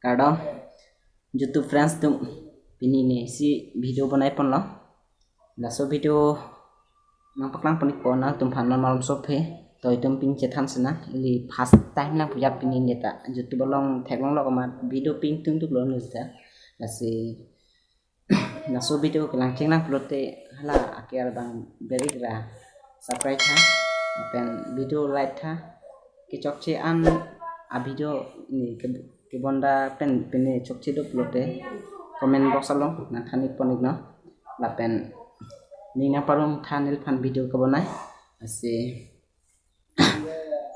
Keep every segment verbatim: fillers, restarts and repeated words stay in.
Kardom YouTube friends atum, pini ne isi video bonai ponlo. Laso video nangpaklang pon-ikpo nangtumphan malom malom sophe. To itum pini chethan sinang, ili first time nangpu ajat pini ne ta YouTube along theklonglo komat video pini tum duklo ne ta. Lasi laso video kelang chenglang pulote hala aker abang berik ra subscribe tha, lapen video like tha, kechokche an a video ne ke, kebonda pen pine chokche do pulote comment box along nangthan-ik pon-iknon, lapen ning nangparum tha neliphan video kebonai. Lasi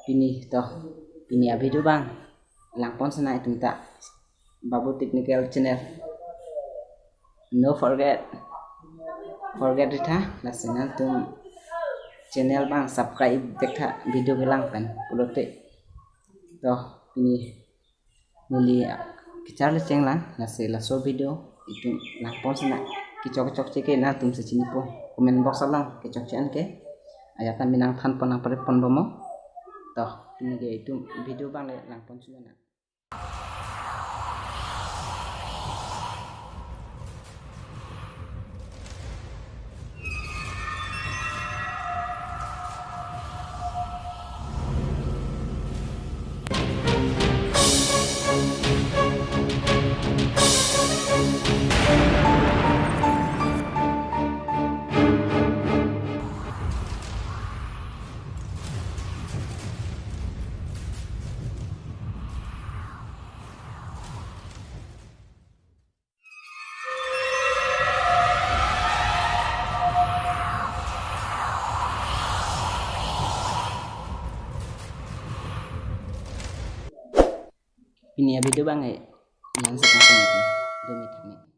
pini to, pini a video abang lang pon sinang itum ta, Babu Technical Channel. No forget, forget ri tha, lasi nangtum channel abang subscribe vek tha video kelang pen pulote. To pini neli kecharli chenglang, lasi laso video itum lang pon sinang, kechok kechokche ke nangtum si chinipo comment box along, kechokche an ke ajat ta mi nangthan pon nangpare pon bomo. To pini ke itum video abang le lang pon sinang. Pini a video abang eh, yang sekarang itu, demi kami.